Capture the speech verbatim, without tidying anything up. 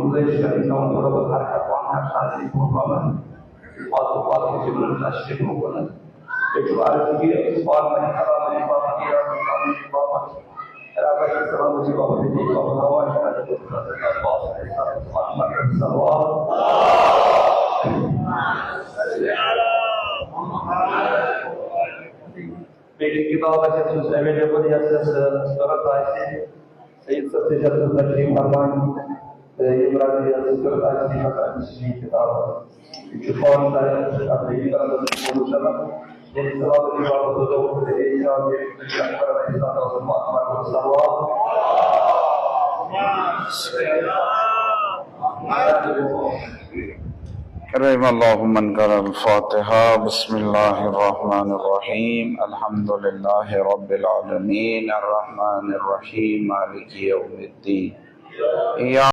گزارش کریں، تمام طور پر حرکت وان حرکت سے پروگرام، بات بات سے بلند سے پروگرام۔ ایک بار یہ بات میں حرام ہے، بات یہ حرام ہے، بات بیٚیہِ کِتاب آسہِ اَسہِ یُس ایویلیبل یَتھ یَتھ ضوٚرَتھ آسہِ، سید صٲب تہِ چھِ اَتھ تشریٖف فرمان، تہٕ یِم رَٹَن یَتھ ضوٚرَتھ آسہِ، یِم رَٹَن یہِ کِتاب۔ یہِ چھُ پانہٕ تَیار، اَتھ بیٚیہِ کِتاب چھِ پوٚرمُت کران۔ ییٚمہِ ثوابہٕ یہِ واپس واتو، تہٕ بیٚیہِ چھِ اَتھ ییٚمہِ سۭتۍ چھِ اَتھ کران أسۍ اَتھ آسان پَتہٕ پَتہٕ ثواب۔ رحم الله من قرأ الفاتحة. بسم الله الرحمن الرحيم. الحمد لله رب العالمين. الرحمن الرحيم. مالك يوم الدين. إياك